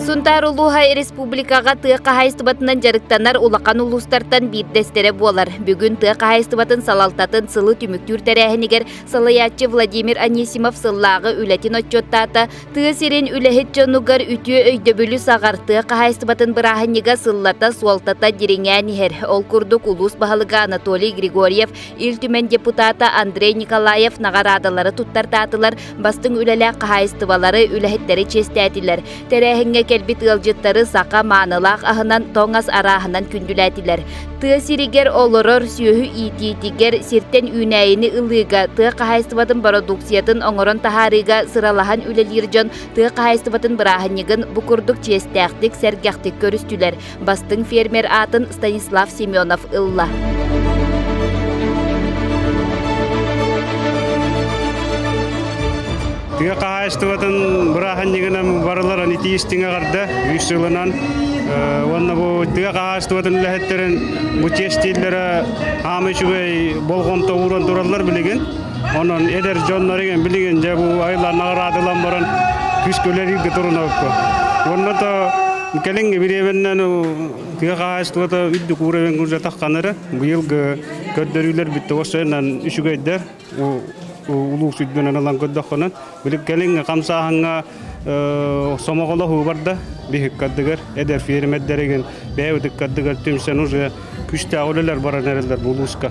Сунтаар улууһа республикаҕа тыа хаһаайыстыбатынан дьарыктанар улахан улуустартан биирдэстэрэ буолар. Бүгүн тыа хаһаайыстыбатын салалтатын сылы түмүктүүр тэрээһинигэр салайааччы Владимир Анисимов сыллааҕы үлэтин отчуоттаата. Тыа сирин үлэһит дьонугар үтүө өйдөбүлү саҕар тыа хаһаайыстыбатын бырааһынньыга сыллата суолтата дириҥээн иһэр. Ол курдук улуус баһылыга Анатолий Григорьев, Ил Түмэн депутата Андрей Николаев наҕараадалары туттартаатылар, бастыҥ үлэлээх хаһаайыстыбалары, үлэһиттэри чиэстээтилэр. Тэрээһиҥҥэ кэлбит ыалдьыттары саха маанылаах аһынан, тоҥ ас арааһынан күндүлээтилэр. Тыа сиригэр олорор сүөһү иитиитигэр, сиртэн үүнээйини ылыыга, тыа хаһаайыстыбатын бородууксуйатын оҥорон таһаарыыга сыралаһан үлэлиир дьон тыа хаһаайыстыбатын бырааһынньыгын бу курдук чиэстээхтик, сэргэхтик көрүстүлэр. Бастыҥ фермер аатын Станислав Семенов ылла. Тыа хаһаайыстыбатын бырааһынньыгынан барыларын итии истиҥ эҕэрдэ үс сылынан уонна бу тыа хаһаайыстыбатын үлэһиттэрин бу чиэстииллэрэ хаама үчүгэй болҕомто ууран тураллар билигин. Онон эдэр дьоннор игин билигин дьэ бу айылар наҕараадалан баран күүскэ үлэлииргэ турунабыкка. Уонна то кэлиҥҥи бириэмэннэн тыа хаһаайыстыбата үрдүк уровень тахханары быйылгы көрдөрүүлэр бүттэ осойунан үчүгэйдэр улуус үрдүнэн ылан көрдөххүнэн билип кэлиҥҥи хамсааһыҥҥа сомоҕолоһуу барда биһиккардыгар эдэр фермердэригин бэйэбит ыккардыгар түмсэн уже күстээх үлэлэр баран эрэллэр бу улууска.